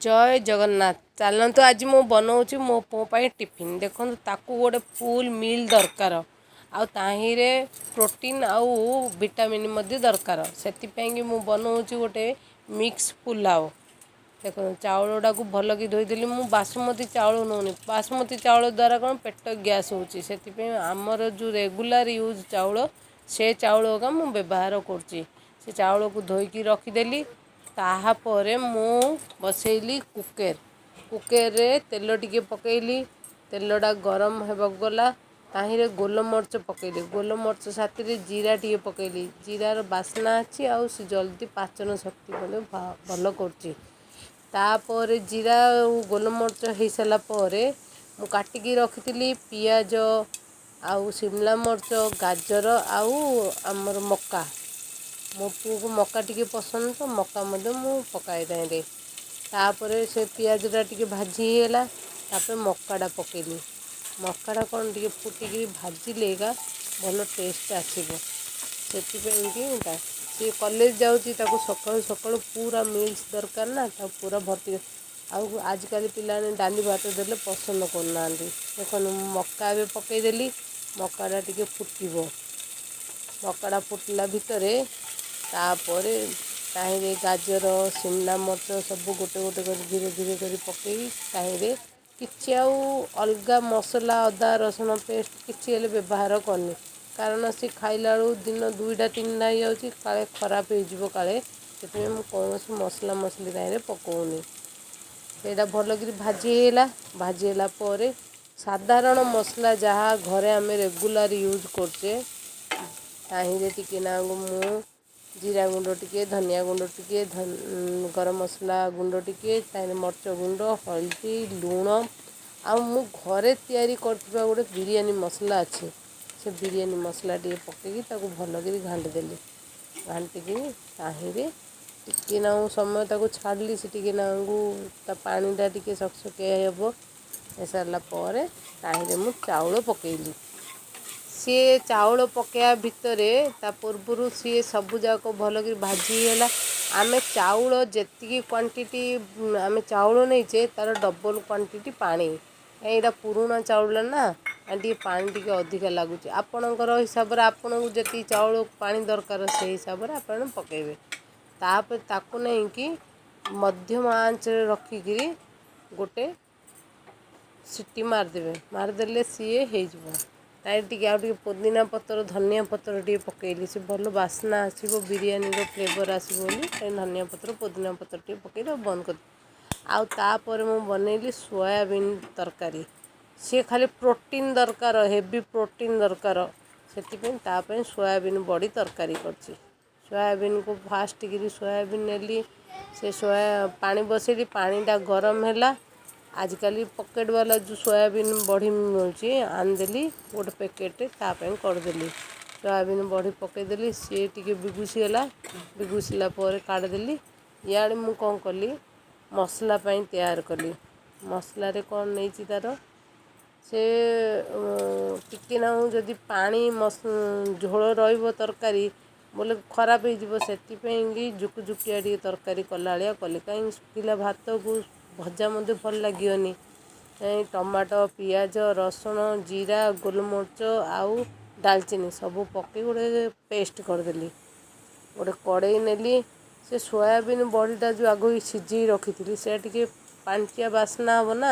ଜୟ ଜଗନ୍ନାଥ। ଚାଲନ୍ତୁ, ଆଜି ମୁଁ ବନଉଛି ମୋ ପୁଅ ପାଇଁ ଟିଫିନ୍। ଦେଖନ୍ତୁ, ତାକୁ ଗୋଟେ ଫୁଲ୍ ମିଲ୍ ଦରକାର ଆଉ ତାହିଁରେ ପ୍ରୋଟିନ୍ ଆଉ ଭିଟାମିନ୍ ମଧ୍ୟ ଦରକାର। ସେଥିପାଇଁକି ମୁଁ ବନଉଛି ଗୋଟେ ମିକ୍ସ ପୁଲାଉ। ଦେଖନ୍ତୁ, ଚାଉଳଟାକୁ ଭଲକି ଧୋଇଦେଲି। ମୁଁ ବାସୁମତୀ ଚାଉଳ ନେଉନି। ବାସୁମତୀ ଚାଉଳ ଦ୍ୱାରା କ'ଣ ପେଟ ଗ୍ୟାସ୍ ହେଉଛି। ସେଥିପାଇଁ ଆମର ଯେଉଁ ରେଗୁଲାର ୟୁଜ୍ ଚାଉଳ, ସେ ଚାଉଳ ଏକା ମୁଁ ବ୍ୟବହାର କରୁଛି। ସେ ଚାଉଳକୁ ଧୋଇକି ରଖିଦେଲି। ତାହାପରେ ମୁଁ ବସେଇଲି କୁକର୍। କୁକର୍ରେ ତେଲ ଟିକେ ପକେଇଲି। ତେଲଟା ଗରମ ହେବାକୁ ଗଲା। ତାହିଁରେ ଗୋଲମରିଚ ପକେଇଲି। ଗୋଲମରିଚ ସାଥିରେ ଜିରା ଟିକେ ପକେଇଲି। ଜିରାର ବାସ୍ନା ଅଛି ଆଉ ସେ ଜଲ୍ଦି ପାଚନ ଶକ୍ତି ମଧ୍ୟ ଭଲ କରୁଛି। ତାପରେ ଜିରା ଆଉ ଗୋଲମରିଚ ହେଇସାରିଲା ପରେ ମୁଁ କାଟିକି ରଖିଥିଲି ପିଆଜ ଆଉ ସିମଲା ମରିଚ, ଗାଜର ଆଉ ଆମର ମକା। ମୋ ପୁଅକୁ ମକା ଟିକେ ପସନ୍ଦ ତ ମକା ମଧ୍ୟ ମୁଁ ପକାଏ ତାହିଁରେ। ତାପରେ ସେ ପିଆଜଟା ଟିକେ ଭାଜି ହେଇଗଲା। ତାପରେ ମକାଟା ପକେଇଲି। ମକାଟା କ'ଣ ଟିକେ ଫୁଟିକିରି ଭାଜିଲେ ଏକା ଭଲ ଟେଷ୍ଟ ଆସିବ। ସେଥିପାଇଁକି ସିଏ କଲେଜ ଯାଉଛି, ତାକୁ ସକାଳୁ ସକାଳୁ ପୁରା ମିଲ୍ସ ଦରକାର ନା, ତାକୁ ପୁରା ଭର୍ତ୍ତି। ଆଉ ଆଜିକାଲି ପିଲାମାନେ ଡାଲି ଭାତ ଦେଲେ ପସନ୍ଦ କରୁନାହାନ୍ତି। ଦେଖନ୍ତୁ, ମୁଁ ମକା ଏବେ ପକେଇଦେଲି। ମକାଟା ଟିକେ ଫୁଟିବ। ମକାଟା ଫୁଟିଲା ଭିତରେ ତାପରେ ତାହିଁରେ ଗାଜର, ସିମଲା ମରିଚ ସବୁ ଗୋଟେ ଗୋଟେ କରି ଧୀରେ ଧୀରେ କରି ପକେଇ ତାହିଁରେ କିଛି ଆଉ ଅଲଗା ମସଲା, ଅଦା ରସୁଣ ପେଷ୍ଟ କିଛି ହେଲେ ବ୍ୟବହାର କରିନି। କାରଣ ସେ ଖାଇଲା ବେଳକୁ ଦିନ 2ଟା 3ଟା ହେଇଯାଉଛି, କାଳେ ଖରାପ ହେଇଯିବ କାଳେ। ସେଥିପାଇଁ ମୁଁ କୌଣସି ମସଲା ମସଲି ତାହିଁରେ ପକାଉନି। ସେଇଟା ଭଲକିରି ଭାଜି ହେଇଗଲା। ଭାଜି ହେଲା ପରେ ସାଧାରଣ ମସଲା ଯାହା ଘରେ ଆମେ ରେଗୁଲାର ୟୁଜ୍ କରୁଛେ, ତାହିଁରେ ଟିକେ ନାକୁ ମୁଁ ଜିରା ଗୁଣ୍ଡ ଟିକେ, ଧନିଆ ଗୁଣ୍ଡ ଟିକେ, ଗରମ ମସଲା ଗୁଣ୍ଡ ଟିକେ, ତାହିଁରେ ମରିଚ ଗୁଣ୍ଡ, ହଳଦୀ, ଲୁଣ ଆଉ ମୁଁ ଘରେ ତିଆରି କରିଥିବା ଗୋଟେ ବିରିୟାନୀ ମସଲା ଅଛି, ସେ ବିରିୟାନୀ ମସଲା ଟିକେ ପକେଇକି ତାକୁ ଭଲକିରି ଘାଣ୍ଟି ଦେଲି। ଘାଣ୍ଟିକି ତାହିଁରେ ଟିକେ ନାକୁ ସମୟ ତାକୁ ଛାଡ଼ିଲି। ସେ ଟିକେ ନାକୁ ତା ପାଣିଟା ଟିକେ ସକସକିଆ ହେବ। ହେଇସାରିଲା ପରେ ତାହିଁରେ ମୁଁ ଚାଉଳ ପକେଇଲି। ସିଏ ଚାଉଳ ପକେଇବା ଭିତରେ, ତା ପୂର୍ବରୁ ସିଏ ସବୁଯାକ ଭଲକିରି ଭାଜି ହେଇଗଲା। ଆମେ ଚାଉଳ ଯେତିକି କ୍ୱାଣ୍ଟିଟି ଆମେ ଚାଉଳ ନେଇଛେ, ତା'ର ଡବଲ୍ କ୍ୱାଣ୍ଟିଟି ପାଣି। ଏଇଟା ପୁରୁଣା ଚାଉଳ ନା, ଟିକେ ପାଣି ଟିକେ ଅଧିକା ଲାଗୁଛି। ଆପଣଙ୍କର ହିସାବରେ ଆପଣଙ୍କୁ ଯେତିକି ଚାଉଳ ପାଣି ଦରକାର, ସେଇ ହିସାବରେ ଆପଣ ପକେଇବେ। ତାପରେ ତାକୁ ନେଇକି ମଧ୍ୟମ ଆଞ୍ଚରେ ରଖିକିରି ଗୋଟେ ସିଟି ମାରିଦେବେ। ମାରିଦେଲେ ସିଏ ହେଇଯିବ। ତାହିଁରେ ଟିକେ ଆଉ ଟିକେ ପୋଦିନା ପତ୍ର, ଧନିଆ ପତ୍ର ଟିକେ ପକେଇଲି। ସେ ଭଲ ବାସ୍ନା ଆସିବ, ବିରିୟାନୀର ଫ୍ଲେଭର୍ ଆସିବ ବୋଲି ଧନିଆ ପତ୍ର, ପୋଦିନା ପତ୍ର ଟିକେ ପକେଇ ତାକୁ ବନ୍ଦ କରିଦେଲି। ଆଉ ତାପରେ ମୁଁ ବନେଇଲି ସୋୟାବିନ୍ ତରକାରୀ। ସିଏ ଖାଲି ପ୍ରୋଟିନ୍ ଦରକାର, ହେଭି ପ୍ରୋଟିନ୍ ଦରକାର। ସେଥିପାଇଁ ତା ପାଇଁ ସୋୟାବିନ୍ ବଡ଼ି ତରକାରୀ କରିଛି। ସୋୟାବିନ୍କୁ ଫାଷ୍ଟ କିରି ସୋୟାବିନ୍ ନେଲି, ସେ ସୋୟା ପାଣି ବସେଇଲି। ପାଣିଟା ଗରମ ହେଲା। ଆଜିକାଲି ପକେଟ୍ ବାଲା ଯେଉଁ ସୋୟାବିନ୍ ବଢ଼ି ମିଳୁଛି, ଆଣିଦେଲି ଗୋଟେ ପ୍ୟାକେଟ୍, ତା ପାଇଁ କରିଦେଲି। ସୋୟାବିନ୍ ବଢ଼ି ପକେଇଦେଲି। ସିଏ ଟିକେ ବିଗୁସିଗଲା। ବିଗୁସିଲା ପରେ କାଢ଼ିଦେଲି। ଇଆଡ଼େ ମୁଁ କ'ଣ କଲି, ମସଲା ପାଇଁ ତିଆରି କଲି। ମସଲାରେ କ'ଣ ନେଇଛି ତା'ର ସେ ଟିକେ ନାକୁ ଯଦି ପାଣି ଝୋଳ ରହିବ ତରକାରୀ ବୋଲେ ଖରାପ ହେଇଯିବ। ସେଥିପାଇଁକି ଜୁକୁଜୁକିଆ ଟିକେ ତରକାରୀ କଲା ଭଳିଆ କଲି। କାହିଁକି ଶୁଖିଲା ଭାତକୁ ଭଜା ମଧ୍ୟ ଭଲ ଲାଗିବନି। ଟମାଟୋ, ପିଆଜ, ରସୁଣ, ଜିରା, ଗୋଲମରିଚ ଆଉ ଡାଲଚିନି ସବୁ ପକେଇ ଗୋଟେ ପେଷ୍ଟ କରିଦେଲି। ଗୋଟେ କଡ଼େଇ ନେଲି। ସେ ସୋୟାବିନ୍ ବଡ଼ିଟା ଯେଉଁ ଆଗରୁ ସିଝେଇ ରଖିଥିଲି, ସେଇଟା ଟିକେ ପାଣିଚିଆ ବାସ୍ନା ହେବ ନା,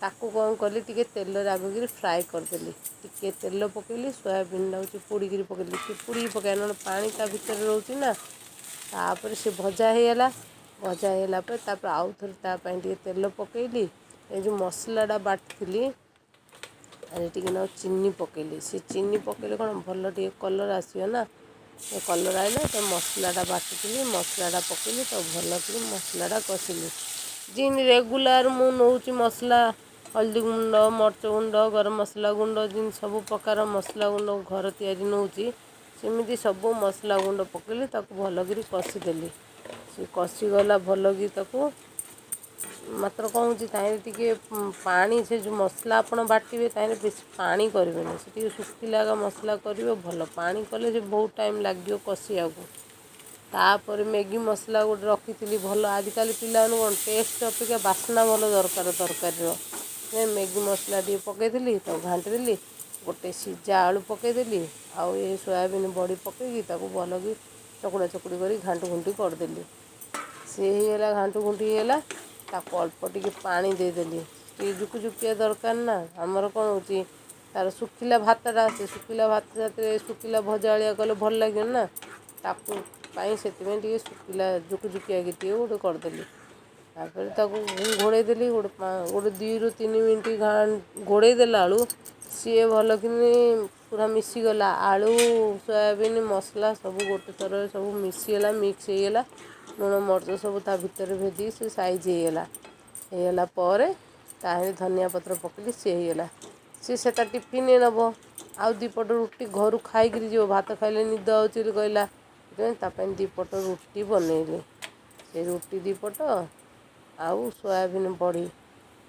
ତାକୁ କ'ଣ କଲି, ଟିକେ ତେଲରେ ଆଗକିରି ଫ୍ରାଏ କରିଦେଲି। ଟିକେ ତେଲ ପକେଇଲି, ସୋୟାବିନ୍ଟାକୁ ଚିପୁଡ଼ିକିରି ପକେଇଲି। ଚିପୁଡ଼ିକି ପକାଇବା, ନହେଲେ ପାଣି ତା ଭିତରେ ରହୁଛି ନା। ତାପରେ ସେ ଭଜା ହେଇଗଲା। ଭଜା ହେଇଗଲା ପରେ ତାପରେ ଆଉ ଥରେ ତା ପାଇଁ ଟିକେ ତେଲ ପକେଇଲି। ଏ ଯେଉଁ ମସଲାଟା ବାଟିଥିଲି, ତାରେ ଟିକେ ନାକୁ ଚିନି ପକେଇଲି। ସେ ଚିନି ପକେଇଲେ କ'ଣ ଭଲ ଟିକେ କଲର୍ ଆସିବ ନା। ସେ କଲର୍ ଆଇଲା ତ ମସଲାଟା ବାଟିଥିଲି, ମସଲାଟା ପକେଇଲି। ତ ଭଲକିରି ମସଲାଟା କଷିଲି। ଯେମିତି ରେଗୁଲାର ମୁଁ ନେଉଛି ମସଲା, ହଳଦୀ ଗୁଣ୍ଡ, ମରିଚ ଗୁଣ୍ଡ, ଗରମ ମସଲା ଗୁଣ୍ଡ, ଯେମିତି ସବୁ ପ୍ରକାର ମସଲା ଗୁଣ୍ଡ ଘର ତିଆରି ନେଉଛି, ସେମିତି ସବୁ ମସଲା ଗୁଣ୍ଡ ପକେଇଲି। ତାକୁ ଭଲକିରି କଷିଦେଲି। ସେ କଷିଗଲା ଭଲକି ତାକୁ। ମାତ୍ର କ'ଣ ହେଉଛି, ତାହିଁରେ ଟିକେ ପାଣି, ସେ ଯେଉଁ ମସଲା ଆପଣ ବାଟିବେ, ତାହିଁରେ ବେଶୀ ପାଣି କରିବେନି। ସେ ଟିକେ ଶୁଖିଲା ମସଲା କରିବେ ଭଲ। ପାଣି କଲେ ସେ ବହୁତ ଟାଇମ୍ ଲାଗିବ କଷିବାକୁ। ତାପରେ ମ୍ୟାଗି ମସଲା ଗୋଟେ ରଖିଥିଲି ଭଲ। ଆଜିକାଲି ପିଲାମାନଙ୍କୁ କ'ଣ ଟେଷ୍ଟ ଅପେକ୍ଷା ବାସ୍ନା ଭଲ ଦରକାର ତରକାରୀର। ମ୍ୟାଗି ମସଲା ଟିକେ ପକାଇଦେଲି, ତାକୁ ଘାଣ୍ଟିଦେଲି। ଗୋଟେ ସିଝା ଆଳୁ ପକାଇଦେଲି ଆଉ ଏ ସୋୟାବିନ୍ ବଡ଼ି ପକାଇକି ତାକୁ ଭଲକି ଚକୁଡ଼ା ଚକୁଡ଼ି କରି ଘାଣ୍ଟୁ ଘୁଣ୍ଟି କରିଦେଲି। ସିଏ ହେଇଗଲା, ଘାଣ୍ଟୁ ଘୁଣ୍ଟି ହେଇଗଲା। ତାକୁ ଅଳ୍ପ ଟିକେ ପାଣି ଦେଇଦେଲି, ଟିକେ ଜୁକୁଜୁକିଆ ଦରକାର ନା। ଆମର କ'ଣ ହେଉଛି, ତାର ଶୁଖିଲା ଭାତଟା, ସେ ଶୁଖିଲା ଭାତ ସାଥିରେ ଶୁଖିଲା ଭଜା ଭଳିଆ କଲେ ଭଲ ଲାଗିବ ନା ତାକୁ ପାଇଁ। ସେଥିପାଇଁ ଟିକେ ଶୁଖିଲା ଜୁକୁଜୁକିଆ ଟିକେ ଗୋଟେ କରିଦେଲି। ତାପରେ ତାକୁ ଘୋଡ଼େଇ ଦେଲି ଗୋଟେ ଗୋଟେ 2ରୁ 3 ମିନିଟ୍। ଘୋଡ଼େଇ ଦେଲା ବେଳୁ ସିଏ ଭଲକିନି ପୁରା ମିଶିଗଲା। ଆଳୁ, ସୋୟାବିନ୍, ମସଲା ସବୁ ଗୋଟେ ଥରରେ ସବୁ ମିଶିଗଲା, ମିକ୍ସ ହେଇଗଲା। ଲୁଣ ମରିଚ ସବୁ ତା ଭିତରେ ଭେଦି ସେ ସାଇଜ୍ ହେଇଗଲା। ହେଇଗଲା ପରେ ତାହିଁରେ ଧନିଆ ପତ୍ର ପକେଇଲି, ସିଏ ହେଇଗଲା। ସିଏ ସେ ତା ଟିଫିନ୍ ନେବ ଆଉ 2 ପଟ ରୁଟି ଘରୁ ଖାଇକିରି ଯିବ। ଭାତ ଖାଇଲେ ନିଦ ଆଉଛି ବୋଲି କହିଲା, ସେଥିପାଇଁ ତା ପାଇଁ 2 ପଟ ରୁଟି ବନେଇଲି। ସେ ରୁଟି 2 ପଟ ଆଉ ସୋୟାବିନ୍ ବଡ଼ି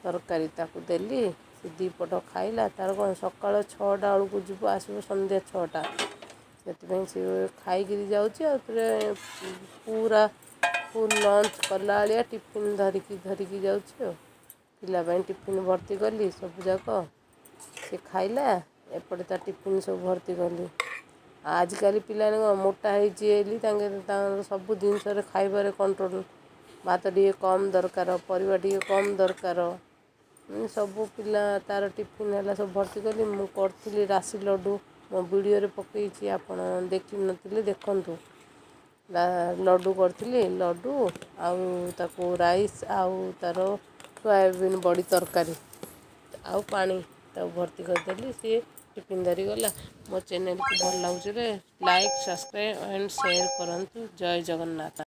ତରକାରୀ ତାକୁ ଦେଲି। ସେ 2 ପଟ ଖାଇଲା। ତାର କ'ଣ, ସକାଳ 6ଟା ବେଳକୁ ଯିବ, ଆସିବ ସନ୍ଧ୍ୟା 6ଟା। ସେଥିପାଇଁ ସେ ଖାଇକିରି ଯାଉଛି ଆଉ ଥରେ ପୁରା ଫୁଲ୍ ଲଞ୍ଚ କଲା ଭଳିଆ ଟିଫିନ୍ ଧରିକି ଧରିକି ଯାଉଛି। ଆଉ ପିଲା ପାଇଁ ଟିଫିନ୍ ଭର୍ତ୍ତି କଲି ସବୁଯାକ। ସେ ଖାଇଲା, ଏପଟେ ତା ଟିଫିନ୍ ସବୁ ଭର୍ତ୍ତି କଲି। ଆଜିକାଲି ପିଲାମାନେ କ'ଣ, ମୋଟା ହେଇଛି ବୋଲି ତାଙ୍କେ ତାଙ୍କର ସବୁ ଜିନିଷରେ ଖାଇବାରେ କଣ୍ଟ୍ରୋଲ୍। ଭାତ ଟିକେ କମ୍ ଦରକାର, ପରିବା ଟିକେ କମ୍ ଦରକାର। ସବୁ ପିଲା ତା'ର ଟିଫିନ୍ ହେଲା ସବୁ ଭର୍ତ୍ତି କଲି। ମୁଁ କରିଥିଲି ରାଶି ଲଡ଼ୁ, ମୋ ଭିଡ଼ିଓରେ ପକାଇଛି, ଆପଣ ଦେଖିନଥିଲେ ଦେଖନ୍ତୁ। ଲଡ଼ୁ କରିଥିଲି, ଲଡ଼ୁ ଆଉ ତାକୁ ରାଇସ୍ ଆଉ ତା'ର ସୋୟାବିନ୍ ବଡ଼ି ତରକାରୀ ଆଉ ପାଣି ତାକୁ ଭର୍ତ୍ତି କରିଦେଲି। ସିଏ ଟିଫିନ୍ ଧରି ଗଲା। ମୋ ଚ୍ୟାନେଲ୍କୁ ଭଲ ଲାଗୁଛି ଲାଇକ୍, ସବସ୍କ୍ରାଇବ୍ ଆଣ୍ଡ ସେୟାର କରନ୍ତୁ। ଜୟ ଜଗନ୍ନାଥ।